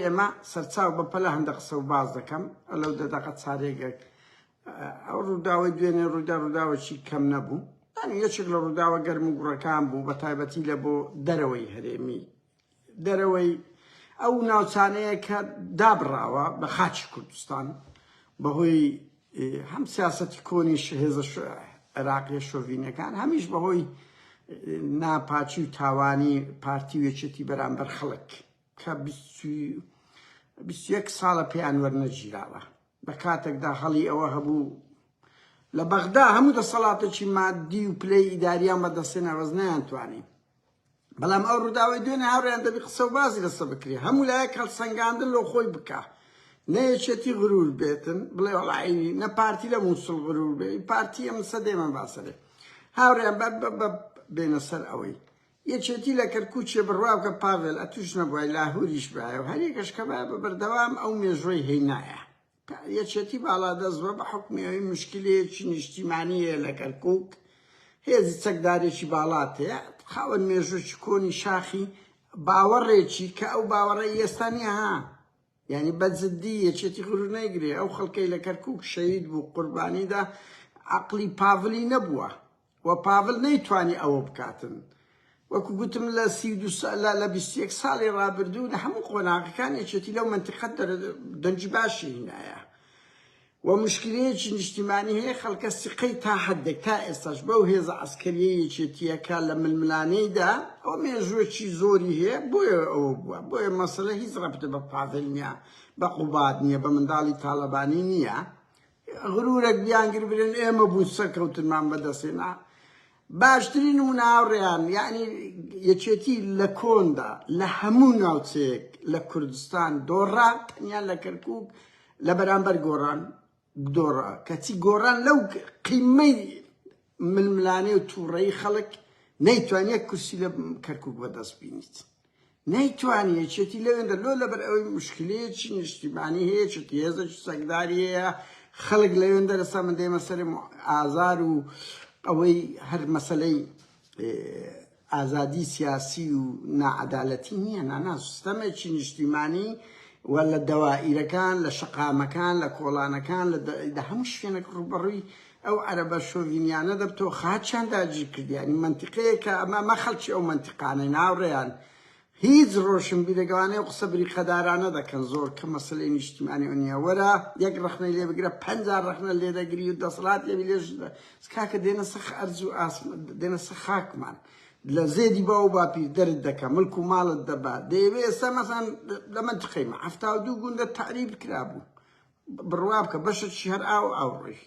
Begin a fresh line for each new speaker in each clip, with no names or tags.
ئێمە سەرچاو بە پەلە هەندە قسە و باس دەکەم لەو دە دەقە چارێگەک ئەو ڕووداوەی دوێنێ ڕوودا ڕووداوەکی کەم نەبوو یانی یەکێک لە ڕووداوە گەرم و گوڕەکان بوو بە تایبەتی لە بۆ دەرەوەی هەرێمی دەرەوەی ئەو ناوچانەیە کە دابڕاوە بە خاکی کوردستان بەهۆی هەم سیاسەتی کۆنی هێزە عێراقیە شۆڤینەکان هەمیش بەهۆی ناپاکی و تاوانی پارتی و یەکێتی بەرامبەر خەڵک کە 21 ساڵە پێیان وەرنەگیراوە لە کاتێکدا هەڵی ئەوە هەبوو لە بەغدا هەموو دەسەڵاتێکی مادی و پلەی ئیداریان بەدەستێنا بەس نەیانتوانی بەڵام ئەو ڕووداوەی دوێنێ هاوڕێیان دەبی قسە و بازی لەسەر بکرێ هەموو لایەک هەڵسەنگاندن لۆ خۆی بکا نە یەکێتی غرور بێتن بڵێ وەڵایی نە پارتی لە مووسڵ غرور بێ پارتی ئەم سەدێمە باسەرێ هاوڕێیان بە بێنە سەر ئەوەی یەکێتی لە کەرکوچێ بڕوا بکە پاڤێل ئەتوش نەبوای لاهوریش بایە و هەریەکەش کە بایە بە بەردەوام ئەو مێژوەی هێنایە یەکێتی باڵادەست بووە بە حوکمی ئەوەی مشکلەیەکی نیشتیمانی هەیە لە کەرکوک، هێزی چەکدارێکی باڵات هەیە، خاوەن مێژووێکی کۆنی شاخی باوەڕێکی کە ئەو باوەڕەی ئێستا نییە ها یعنی بە جدی یەکێتی غرور نەیگرێ ئەو خەڵکەی لە کەرکوک شەهید بوو قوربانیدا عەقڵی پاڤلی نەبووە و پاڤل نەیتوانی ئەوە بکاتن. وەکو گوتم لە 32 لە لە 21 ساڵی ڕابردوو لە هەموو قۆناغەکان یەکێتی لەو مەنتیقە دەنگی باشی هینایە و مشکلەیەکی نیشتیمانی هەیە خەڵکە سیقەی تا حدێک تا ئێستاش بەو هێزە عەسکەریەی یەکێتیە کە لە ململانێیدا ئەو مێژووەکی زۆری هەیە بۆیە ئەوە بووە بۆیە مەسەلە هیچ ڕەبتە بە پاڤل نییە بە قوباد نییە بە منداڵی تاڵەبانی نییە غرورەک بیانگر برێن ئێمە بوون سەرکەوتنمان بەدەستهێنا باشترین نمونە هاوڕێیان یعنی یەکێتی لە کۆندا لە هەموو ناوچەیەک لە کوردستان دۆڕا تەنیا لە کەرکک لە بەرامبەر گۆڕان دۆڕا کەچی گۆڕان لەو قیمەی ململانێ و تووڕەیی خەڵک نەیتوانی یەک کورسی لە کەرکک بەدەست بینیت نەیتوانی یەکێتی لەوێندە لۆ لەبەر ئەوەی مشکلەیەکی نیشتیمانی هەیە یەکێتی هێزێکی چەکداری هەیە خەڵک لەوێندە لەسا من دێمە سەر ئازار و ئەوەی هەر مەسەلەی ئازادی سیاسی و ناعەدالەتی نییە نانا سیستەمێکی نیشتیمانی و لە دەوائیرەکان لە شەقامەکان لە کۆڵانەکان لە هەموو شوێنێک ڕووبەڕووی ئەو عەرەبە شۆڤینیانە دەبتەوە خاچیان داگیر کرد یانی مەنتیقەیەکە ئەمە مە خەڵکی ئەو مەنتیقانەی ناوڕێیان هیچ ڕۆشنبیرێک ئەوانەی ئەو قسە بریقەدارانە دەکەن زۆر کە مەسەلەی نیشتیمانی ئەو نییە وەرە یەک ڕەخنەی لێ بگرە پەنجا ڕەخنە لێ دەگری و دەسەڵات لێ لێش کاکە دێنە سەر ئەرز و ئاسم دێنە سەر خاکمان لە زێدی باو و باپیر دەرت دەکە ملک و ماڵت دەبا دەیەوێ ئێستا مەسەن لە مەنتیقەی مە 72 گوندە تەعریب کرابوو بڕوا بکە بەشێکی هەر ئاو ئاو ڕۆی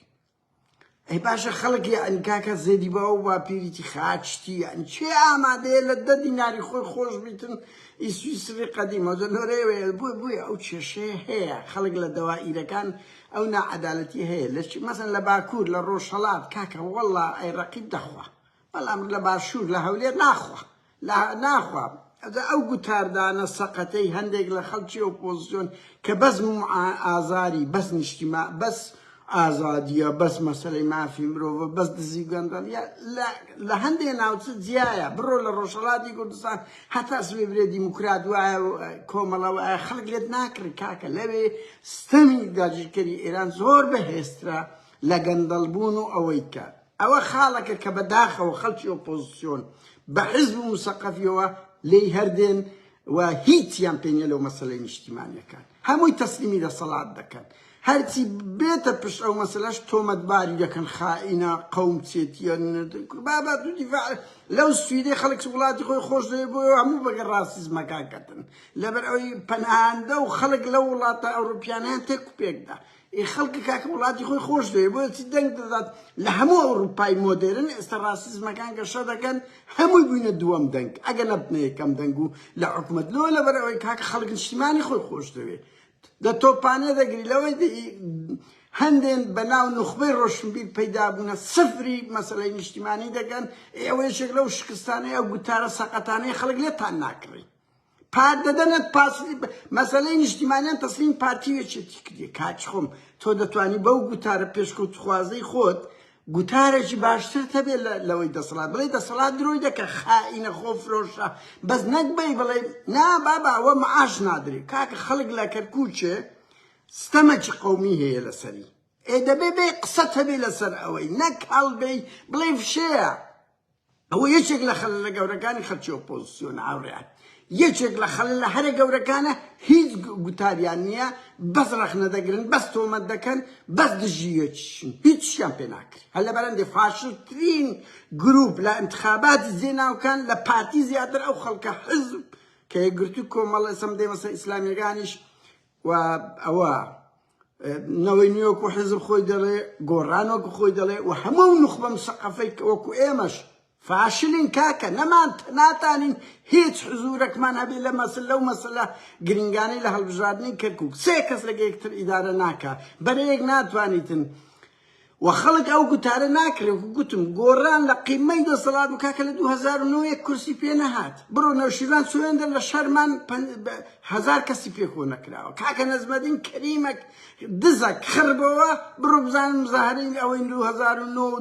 ئەی باشە خەڵک یعنی کاکە زێدی باو و باپیریتی خاچتی یعنی چێ ئامادەیە لە دە دیناری خۆی خۆش بیتن ئی سویسری قەدیمە زۆرەوەیە بۆ بۆیە ئەو کێشەیە هەیە خەڵک لە دەوائیرەکان ئەو ناعەدالەتی هەیە لە مەسەن لە باکوور لە ڕۆژهەڵات کاکە وەڵا ئەی ڕەقیب دەخوا بەڵام لە باشوور لە هەولێر ناخوا لە ناخوا ئەجا ئەو گوتاردانە سەقەتەی هەندێک لە خەڵکی ئۆپۆزسیۆن کە بەس ئازاری بەس نیشتیما بەس ئازادیە بەس مەسەلەی مافی مرۆڤە بەس دزی گەندەڵیە لە هەندێ ناوچە جیایە بڕۆ لە ڕۆژهەڵاتی کوردستان هەتا سبێ برێ دیموکرات وایە کۆمەڵە وایە خەڵک لێت ناکڕی کاکە لەوێ ستەمی داگیرکەری ئێران زۆر بەهێزترە لە گەندەڵبوون و ئەوەی کە ئەوە خاڵەکە کە بە داخەوە خەڵکی ئۆپۆزسیۆن بە حزب و مسەقەفیەوە لێی هەردێن و هیچیان پێ نیە لەو مەسەلەی نیشتیمانیەکان هەمووی تەسلیمی دەسەڵات دەکەن هەرچی بێتە پشت ئەو مەسەلەش تۆمەتباری دەکەن خائینە قەوم چێتیە بابا تو دیفاع لەو سویدەی خەڵک وڵاتی خۆی خۆش دەوێت بۆ هەموو بەگەر ڕاستیزمەکان کەتن لەبەر ئەوەی پەناهەندە و خەڵک لەو وڵاتە ئەوروپیانیان تێک و پێکدا ئی خەڵکە کاکە وڵاتی خۆی خۆش دەوێت بۆیە چی دەنگ دەدات لە هەموو ئەوروپای مۆدێرن ئێستا ڕاسیزمەکان گەشە دەکەن هەمووی بووینە دووەم دەنگ ئەگە نەبنە یەکەم دەنگ و لە حکومەت لۆ لەبەر ئەوەی کاکە خەڵک نیشتیمانی خۆی خۆش دەوێت دە تۆپانێ دەگری لەوەی هەندێن بە ناو نوخبەی ڕۆشنبیر پەیدا بوونە سفری مەسەلەی نیشتیمانی دەکەن ئێوە یەکێک لەو شکستانەی ئەو گوتارە سەقەتانەی خەڵک لێتان ناکڕی پار دەدەنە مەسەلەی نیشتیمانیان تەسلیم پارتی و یەکێتی کردیە کاک خۆم تۆ دەتوانی بەو گوتارە پێشکەوتخوازەی خۆت. گوتارێکی باشترت هەبێ لەوەی دەسەڵات بڵێ دەسەڵات درۆی دەکە خائینە خۆفرۆشە بەس نەک بەی بڵێ نا بابا ئەوە معاش نادرێ کاکە خەڵک لە کەرکووکێ ستەمەکی قەومی هەیە لەسەری ئێ دەبێ بێ قسەت هەبێ لەسەر ئەوەی نەک هەڵبێی بڵێ فشەیە. ئەوە یەکێک لە خەلەلە گەورەکانی خەلکی ئۆپۆزسیۆنە هاوڕێیان، یەکێک لە خەلەلە هەرە گەورەکانە هیچ گوتاریان نییە، بەس ڕەخنە دەگرن، بەس تۆمەت دەکەن، بەس دژی یەکیشن، هیچیان پێ ناکرێ. هەر لەبەر هەندێ فاشلترین گروپ لە ئینتخاباتی جێناوکان لە پارتی زیاتر ئەو خەڵکە حزب کە یەکگرتوو کۆمەڵ ئێستا من دێمە سەر ئیسلامیەکانیش و ئەوە نەوەی نوێ وەکو حزب خۆی دەڵێ، گۆڕان وەکو خۆی دەڵێ و هەموو ئەو نوخبە مسەقەفەی کە وەکو ئێمەش فاشلین کاکە نەمان ناتانین هیچ حزورەکمان هەبێ لە مەسل لەو مەسەلە گرنگانەی لە هەڵبژاردنی کەرکوک سێ کەس لەگە یەکتر ئیدارە ناکا بەرەیەک ناتوانیتن و خەڵک ئەو گوتارە ناکرێ وەکو گوتم گۆڕان لە قیمەی دەسەڵات بوو کاکە لە 2009 یەک کورسی پێ نەهات بڕۆ نەوشیروان چۆێندە لە شەرمان هەزار کەسی پێ کۆ نەکراوە کاکە نەجمەدین کەریمەک دزە خڕ بۆوە بڕۆ بزانن مزاهرەی ئەوەی 2009 و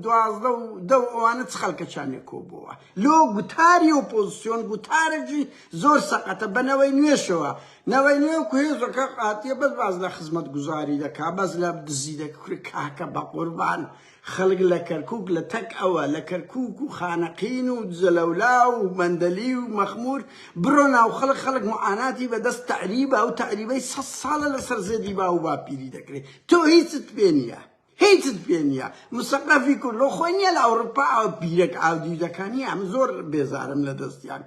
12 و دە و ئەوانە چ خەڵکەچیان لێ کۆ بۆوە لۆ گوتاری ئۆپۆزسیۆن گوتارێکی زۆر سەقەتە بە نەوەی نوێشەوە نەوەی نوێ وەکو هێزەکە قاتیە بەس باس لە خزمەتگوزاری دەکا بەس لە دزی دەکا کورە کاکە بەقوربان خەڵک لە کەرکوک لە تەک ئەوە لە کەرکوک و خانەقین و جەلەولا و مەندەلی و مەخمور بڕۆ ناو خەڵک خەڵک معاناتی بەدەست تەعریبە ئەو تەعریبەی سەد ساڵە لەسەر زێدی باو و باپیری دەکرێت تۆ هیچت پێ نییە هیچت پێ نییە مسەقەفی کورد لۆ خۆی نییە لە ئەوروپا ئەو پیرەک ئاودیو دەکا نییە ئەم زۆر بێزارم لە دەستیان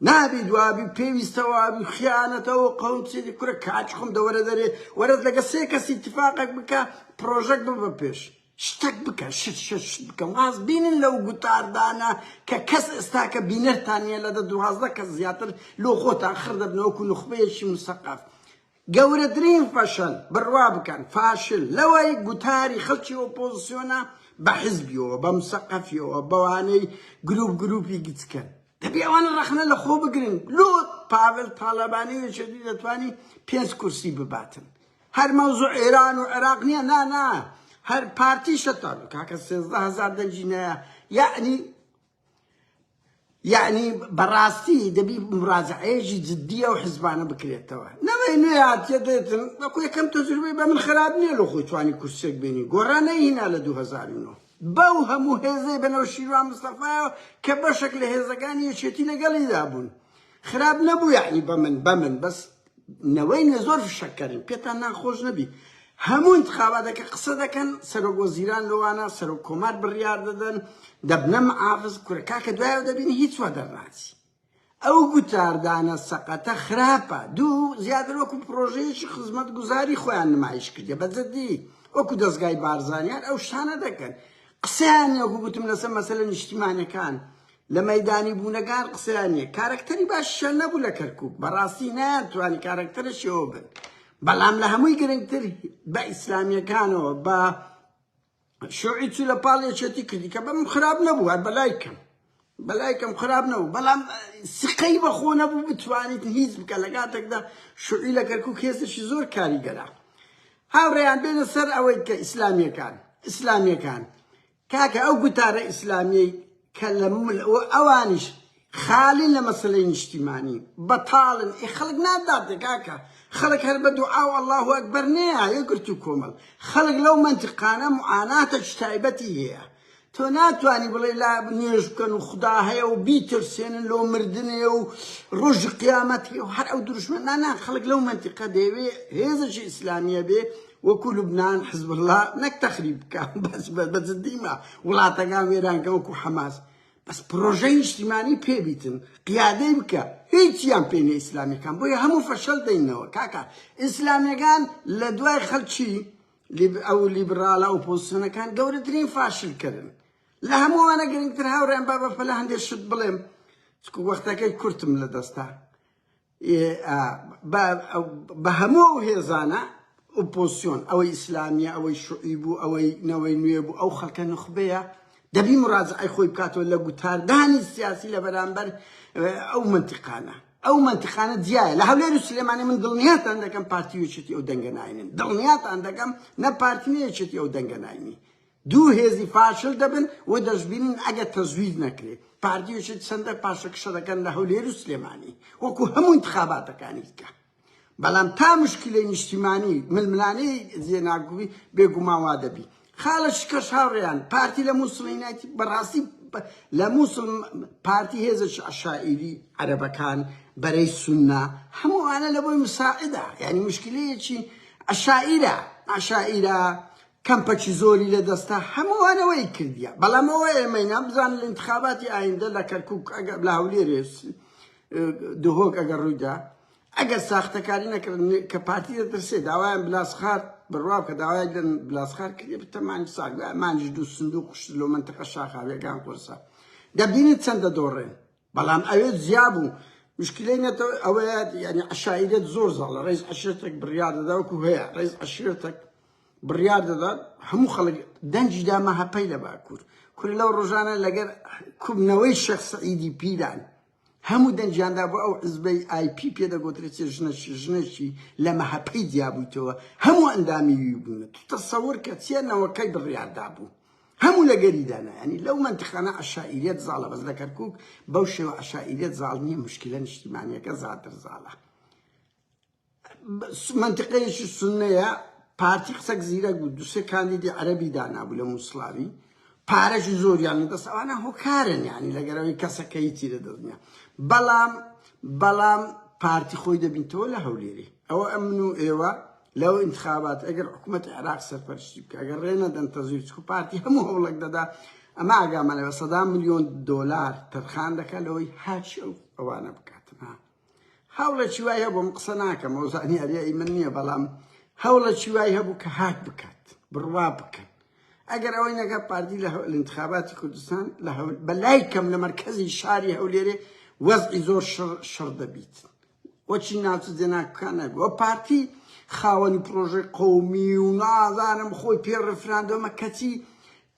نابی دوابی پێویستە وابی خیانەتەوە قەوم چیدی کورە کاچ خۆم دەوەرە دەرێ وەرە لەگە سێ کەسی اتفاقێک بکە پرۆژەک ببە پێش شتەک بکە شت شت شت بکە واز بینن لەو گوتاردانە کە کەس ئێستاکە بینەرتان نییە لە دە 12 کەس زیاتر لۆ خۆتان خڕ دەبنەوە وەکو نوخبەیەکی مسەقەف گەورەترین فەشەل، بڕوا بکەن فاشل لەوەی گوتاری خەڵکی ئۆپۆزسیۆنە بە حزبیەوە، بە مسەقەفیەوە، بەوانەی گروپ گروپی گچکەن. دەبێ ئەوانە ڕەخنە لە خۆ بگرن. لۆ پاڤێل تاڵەبانی و یەکێتی دەتوانی پێنج کورسی بباتن. هەر مەوزوع ئێران و عێراق نییە، نا نا هەر پارتیشە تا کاکە 13 هەزار دەنگی نایە. یەعنی یەعنی بەڕاستی دەبی مراجعەیەکی جدی ئەو حزبانە بکرێتەوە نەوەی نوێ هاتیە دێتن وەکو یەکەم تەجروبەی بە من خراپ نییە لۆ خۆی توانی کورسێک بێنی گۆڕان نەیهینا لە 2009 بەو هەموو هێزەی بە نەوشیروان مستەفایەوە کە بەشێک لە هێزەکانی یەکێتی لەگەڵیدا بوون خراپ نەبوو یەعنی بە من بە من بەس نەوەی نوێ زۆر فشەکەرن پێتان ناخۆش نەبی هەموو انتخاباتەکە قسە دەکەن سەرۆک وەزیران لەوانە سەرۆک کۆمار بڕیار دەدەن دەبنە معافز کورە کاکە دوایەوە دەبینی هیچ وا دەرناچی ئەو گوتاردانە سەقەتە خراپە دوو زیاتر وەکو پرۆژەیەکی خزمەتگوزاری خۆیان نمایش کردە بە جدی وەکو دەزگای بارزانیان ئەو شتانە دەکەن قسەیان وەکو گوتم لەسەر مەسەلە نیشتیمانەکان لە مەیدانی بوونەکان قسەیان نییە کارەکتەری باشیشیان نەبوو لە کەرکوک بەڕاستی نەیانتوانی کارەکتەرەکی ئەوە بن بەڵام لە هەمووی گرنگتر بە ئیسلامیەکانەوە بە شوعی چوو لە پاڵ یەکێتی کردی کە بەم خراپ نەبوو هەر بەلای کەم بەلای کەم خراپ نەبوو بەڵام سقەی بەخۆ نەبوو بتوانیت هیچ بکە لە کاتێکدا شوعی لە کەرکوک هێزێکی زۆر کاریگەرە هاوڕێیان بێنە سەر ئەوەی کە ئیسلامیەکان ئیسلامیەکان کاکە ئەو گوتارە ئیسلامیەی کە لە مل و ئەوانیش خالین لە مەسەلەی نیشتیمانی بەتاڵن ئێ خەڵک ناداتێ کاکە خەڵک هەر بە دوعا و اللە اکبر نەیە یەکگرتوو کۆمەڵ خەڵک لەو مەنتیقانە معاناتێکی تایبەتی هەیە تۆ ناتوانی بڵێ لا نوێژ بکەن و خودا هەیە و بیترسێنن لۆ مردنێ و ڕۆژی قیامەت هەیە و هەر ئەو دروشمە نا نا خەڵک لەو مەنتیقە دەیەوێ هێزێکی ئیسلامیە بێ وەکو لوبنان حزب اللە نەک تەخریب بکا بەس بە جدی ما وڵاتەکان وێران کە وەکو حەماس بەس پرۆژەی نیشتیمانی پێ بیتن قیادەی بکە هیچیان پێ نیە ئیسلامیەکان بۆیە هەموو فەشەل دەینەوە کاکە ئیسلامیەکان لە دوای خەلکی ئەو لیبراڵە ئۆپۆزسیۆنەکان گەورەترین فاشل کردن لە هەمووانە گرنگتر هاوڕێیان با بە پەلە هەندێک شت بڵێم چکو وەختەکەی کورتم لە دەستا بە هەموو ئەو هێزانە ئۆپۆزسیۆن ئەوەی ئیسلامیە ئەوەی شوعی بوو ئەوەی نەوەی نوێ بوو ئەو خەڵکە نوخبەیە دەبی مراجعەی خۆی بکاتەوە لە گوتاردانی سیاسی لە بەرامبەر ئەو منتیقانە ئەو منتیقانە جیایە لە هەولێر و سلێمانی من دڵنیاتان دەکەم پارتی و یەکێتی ئەو دەنگە ناینن دڵنیاتان دەکەم نە پارتی نە یەکێتی ئەو دەنگە ناینی. دوو هێزی فاشل دەبن و دەشبینین ئەگەر تەزویر نەکرێ پارتی و یەکێتی چەندە پاشەکشە دەکەن لە هەولێر و سلێمانی وەکو هەموو انتخاباتەکانی دیکە. بەڵام تا مشکلەی نیشتیمانی ململانێی جێناگوی بێگومان وا دەبی. خاڵە شکەش هاوڕێیان پارتی لە موسڵ هینایتی بەڕاستی لە موسڵ پارتی هێزێکی عەشائیری عەرەبەکان بەرەی سوننە هەموو ئەوانە لە بۆی مساعدە یعنی مشکلەیەکی عەشائیرە عەشائیرە کەمپەکی زۆری لە دەستە هەمووان ئەوەی کردیە بەڵام ئەوە ئێمەی نابزان لە انتخاباتی ئایندە لە کەرکک ئەگەر لە هەولێرێ دهۆک ئەگەر ڕوویدا ئەگەر ساختەکاری نەکرد کە پارتی دەترسێ داوایان بلاسخار بڕوا کە داوای لە بلاسخار کردی بتەمانی ساغ مانجی دوو سندوق شت لۆ منتەقە شاخاویەکان قورسە دەبینیت چەند دەدۆڕێن بەڵام ئەوێ جیا بوو مشکلەی نەتەوە ئەوەیە یعنی عەشایرەت زۆر زاڵە ڕئیس عەشیرەتێک بڕیار دەدا وەکو هەیە ڕئیس عەشیرەتێک بڕیار دەدات هەموو خەڵک دەنگی دا مەهەپەی لە باکوور کورە لەو ڕۆژانە لەگەر کوبنەوەی شێخ سەعیدی پیران هەموو دەنگیان دا بۆ ئەو حزبەی ئای پی پێ دەگوترێت چێ ژنەکی ژنێکی لە مەهەپەی جیابوویتەوە هەموو ئەندامی وی بوون تو تەسەور کە چیە نەوەکەی بڕیار دابوو هەموو لەگەری دانا یانی لەو مەنتقانە عەشائیریەت زاڵە بەس لە کەرکوک بەو شێوە عەشائیریەت زاڵ نییە مشکلە نیشتیمانیەکە زیاتر زاڵە منتقەیەکی سوننەیە پارتی قسەک زیرەک بوو دوسێ کاندیدی عەرەبی دانابوو لە موسڵاوی پارەشی زۆریان لە دەست ئەوانە هۆکارن یانی لەگەرەوەی کەسەکە هیچی لە دەست نییە بەڵام بەڵام پارتی خۆی دەبینتەوە لە هەولێری ئەوە ئەمن و ئێوە لەو ئینتخابات ئەگەر حکومەتی عێراق سەرپەرشتی بکا ئەگەر ڕێ نەدەن تەزویر چکو پارتی هەموو هەوڵێک دەدا ئەمە ئاگامان لێ بە سەدان ملیۆن دۆلار تەرخان دەکات لەوەی هاچی ئەو ئەوانە بکاتن ها هەوڵێکی وای هەبوو من قسە ناکەم ئەو زانیاریە ئی من نییە بەڵام هەوڵێکی وای هەبوو کە هاک بکات بڕوا بکەن ئەگەر ئەوەی نەکە پارتی لە ئینتخاباتی کوردستان لە بەلای کەم لە مەرکەزی شاری هەولێرێ وەزعی زۆر شڕ دەبیت وەچی ناوچە جێناکۆکان نەبوو وە پارتی خاوەنی پرۆژەی قەومی و نازانم خۆی پێ ڕفراندۆمە کەچی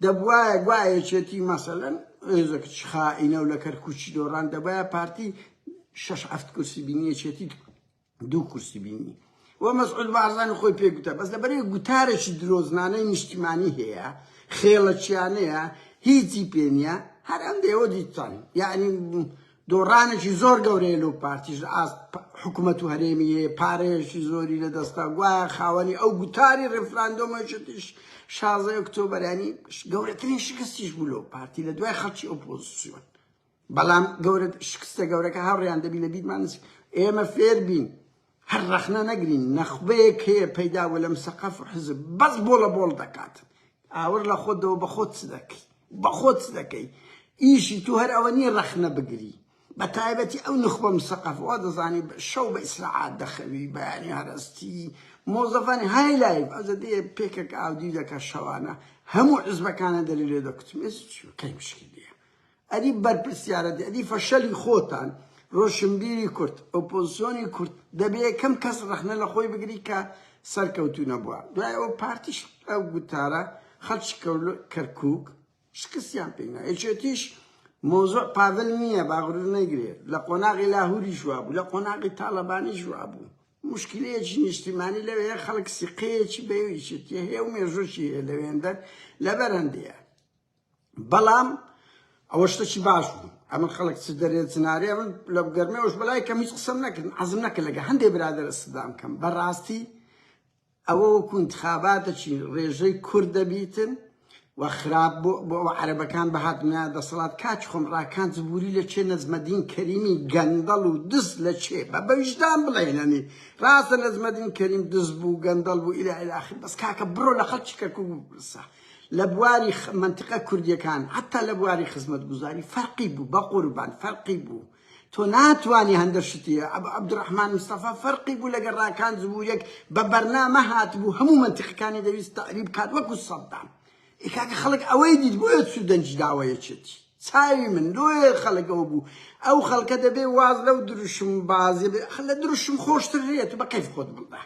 دەبوایە گوایە یەکێتی مەسەلەن هێزێک خائینە و لە کەرکوکی دۆڕان دەبایە پارتی شەش هەفت کورسی بینی یەکێتی دوو کورسی بینی و مەسعود بارزانی خۆی پێ گوتە بەس لەبەرەی گوتارێکی درۆزنانەی نیشتیمانی هەیە خێڵەکیانەیە هیچی پێ نییە هەر ئەم دەیەوە دیتان یعنی دۆڕانێکی زۆر گەورەیە لۆ پارتیش لە ئاست حکومەت و هەرێمی هەیە پارەیەکی زۆری لە دەستا گوایە خاوەنی ئەو گوتاری ڕێفراندۆمەشتیش شازدە ئۆکتۆبەر ینی گەورەترین شکستیش بوو لۆ پارتی لە دوای خەڵکی ئۆپۆزیسیۆن بەڵام گەورە شکستە گەورەکە هاوڕیان دەبی لە بیرمان ئێمە فێر بین هەر ڕەخنە نەگرین نەخبەیەک هەیە پەیدا بوو لە مسەقەف و حزب بەس بۆڵە بۆڵ دەکات ئاور لە خۆتەوە بە خۆت چ دەکەی بە خۆت چ دەکەی ئیشی تو هەر ئەوە نییە ڕەخنە بگری بە تایبەتی ئەو نخبە مسەقەف وا دەزانی شەو بە ئیسراعات دەخەوی بەیانی هەرەستی مۆزەفانی های لایف ئەوجە دێ پێکەک ئاودی دەکە شەوانە هەموو حزبەکانە دەری لێ دەکوتم ئێ کەی مشکلیە ئەدی بەرپرسیارەتی ئەدی فەشەلی خۆتان ڕۆشنبیری کورد ئۆپۆزسیۆنی کورد دەبێ یەکەم کەس ڕەخنە لە خۆی بگری کە سەرکەوتوو نەبووە دوای ئەوە پارتیش ئەو گوتارە خەڵکی کەرکوک شکستیان پێ نا یەکێتیش مۆزوع پاڤل نییە با غرور نەیگرێ لە قۆناغی لاهوریش وابوو لە قۆناغی تاڵەبانیش وابوو مشکلەیەکی نیشتیمانی لەوێ خەڵک سیقەیەکی بە یەکێتی هەیە و مێژووشی هەیە لەوێندەر لەبەر هەندەیە بەڵام ئەوە شتەکی باش بوو ئەمن خەڵک چ دەرێ چ نارێ من لە گەرمێوەش بەلای کەم هیچ قسەم نەکرد عەزم نەکرد لەگە هەندێ برادەر ئستدام کەم بەڕاستی ئەوە وەکو انتخاباتەکی ڕێژەی کورد دەبیتن و خراپ بۆ بۆ ئەوە عەرەبەکان بەهاتنە دەسەڵات کاک خۆم ڕاکان جبوری لە چێ نەجمەدین کەریمی گەندەڵ و دز لە چێ بە بەویژدان بڵێنەنی ڕاستە نەجمەدین کەریم دز بوو گەندەڵ بوو ئیلا ئیلا ئاخر بەس کاکە بڕۆ لە خەڵکی کەرکوک بپرسە لە بواری مەنتیقە کوردیەکان حەتا لە بواری خزمەتگوزاری فەرقی بوو بەقوربان فەرقی بوو تۆ ناتوانی هەندە شتی عەبدولڕەحمان مستەفا فەرقی بوو لەگەر ڕاکان جبوریەک بە بەرنامە هاتبوو هەموو مەنتیقەکانی دەویست تەعریب کات وەکو سەدام ئێ کاکە خەڵک ئەوەی دیت بۆیە چوو دەنگی داوە یەکێتی چاوی من لۆیە خەڵک ئەوە بوو ئەو خەڵکە دەبێ واز لەو دروشم بازی لە دروشم خۆشتر هەیە تو بە کەیف خۆت بڵدە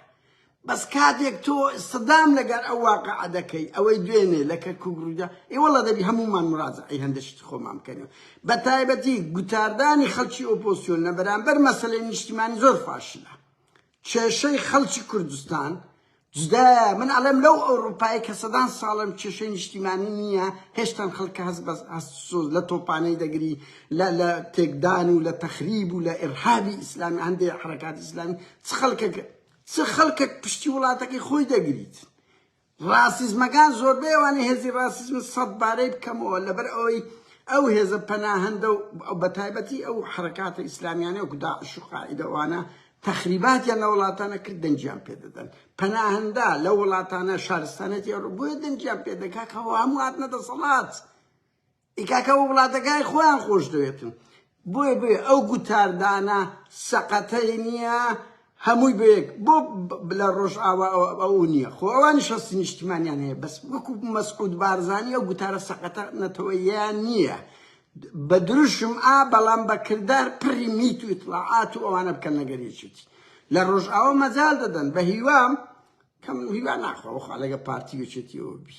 بەس کاتێک تۆ سدام لەگەر ئەو واقعە دەکەی ئەوەی دوێنێ لە کەرکوک ڕوویدا ئێ وەڵا دەبی هەموومان مراجعەی هەندێک شتی خۆمان بکەینەوە بە تایبەتی گوتاردانی خەڵکی ئۆپۆزسیۆن لە بەرامبەر مەسەلەی نیشتیمانی زۆر فاشلە کێشەی خەڵکی کوردستان. جودایە من ئەڵێم لەو ئەوروپای کە سەدان ساڵم کێشەی نیشتیمانی نییە هێشتان خەڵکە هەست بە هەست سۆز لە تۆپانەی دەگری لە لە تێکدان و لە تەخریب و لە ئیرهابی ئیسلامی هەندێ حرەکاتی ئیسلامی چ خەڵکێک چ خەڵکێک پشتی وڵاتەکەی خۆی دەگریت ڕاسیزمەکان زۆربەی ئەوانەی هێزی ڕاسیزمن سەد بارەی بکەمەوە لەبەر ئەوەی ئەو هێزە پەناهەندە و بەتایبەتی ئەو حرەکاتە ئیسلامیانە وەکو داعش و قاعیدە ئەوانە تەخریباتیان لە وڵاتانە کرد دەنگیان پێ دەدەن پەناهەندە لە وڵاتانە شارستانێتی ئەوڕۆ بۆیە دەنگیان پێ دەکا کە هەموو هاتنە دەسەڵات ئی کاکە وڵاتەکانی خۆیان خۆش دەوێتن بۆیە بۆیە ئەو گوتاردانە سەقەتەی نییە هەمووی بەیەک بۆ لە ڕۆژئاوا ئەو نییە خۆ ئەوانی شەستی نیشتیمانیان هەیە بەس وەکو مەسعود بارزانی ئەو گوتارە سەقەتە نەتەوەییان نییە بە دروشم ئا بەڵام بە کردار پڕی میت و ئیتڵاعات و ئەوانە بکەن لەگەر یەکێتی لە ڕۆژئاوا مەجال دەدەن بە هیوام کەم هیوا ناخوا وەخوا لەگە پارتی یەکێتیەوە بی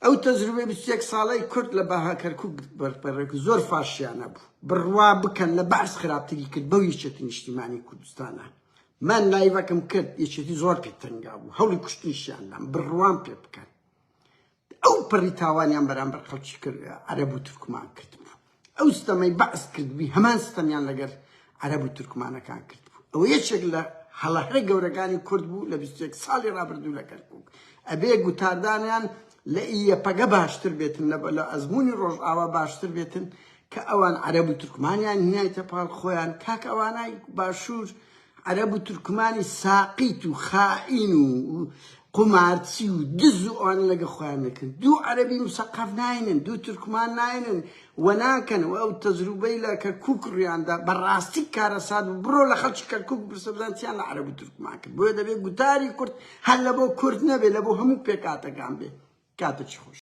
ئەو تەجروبەی 21 ساڵەی کورد لە بەها کەرکوک بەرپەرک زۆر فاشیانە بوو بڕوا بکەن لە بەعس خراپتری کرد بەو یەکێتی نیشتیمانی کوردستانە من لایڤەکەم کرد یەکێتی زۆر پێ تەنگا بوو هەوڵی کوشتنیشیان دام بڕوام پێ بکەن ئەو پەڕی تاوانیان بەرامبەر خەڵکی کرد عەرەب و تورکمان کردبوو ئەو ستەمەی بەعس کردبووی هەمان ستەمیان لەگەر عەرەب و تورکمانەکان کردبوو ئەوە یەکێک لە هەڵە هەرە گەورەکانی کورد بوو لە 21 ساڵی ڕابردوو لە کەرکوک ئەبێ گوتاردانیان لە یەپەگە باشتر بێتن لە لە ئەزمموی ڕۆژئاوا باشتر بێتن کە ئەوان عەرەب و تورکمانیان هینایتە پاڵ خۆیان کاک ئەوانای باشوور عەرەب و تورکمانی ساقیت و خائین و قومارچی و دز و ئەوانە لەگە خۆیان نەکرد دوو عەرەبی مسەقەف ناینن دوو تورکمان ناینن و ناکەن و ئەو تەجروبەی لە کەرکوک ڕویاندا بەڕاستی کارەسات بوو بڕۆ لە خەڵکی کەرکوک بپرسە بزان چیان لە عەرەب و تورکمان کرد بۆیە دەبێت گوتاری کورد هەر لە بۆ کورد نەبێت لە بۆ هەموو پێکهاتەکان بێ کاتێکی خۆش.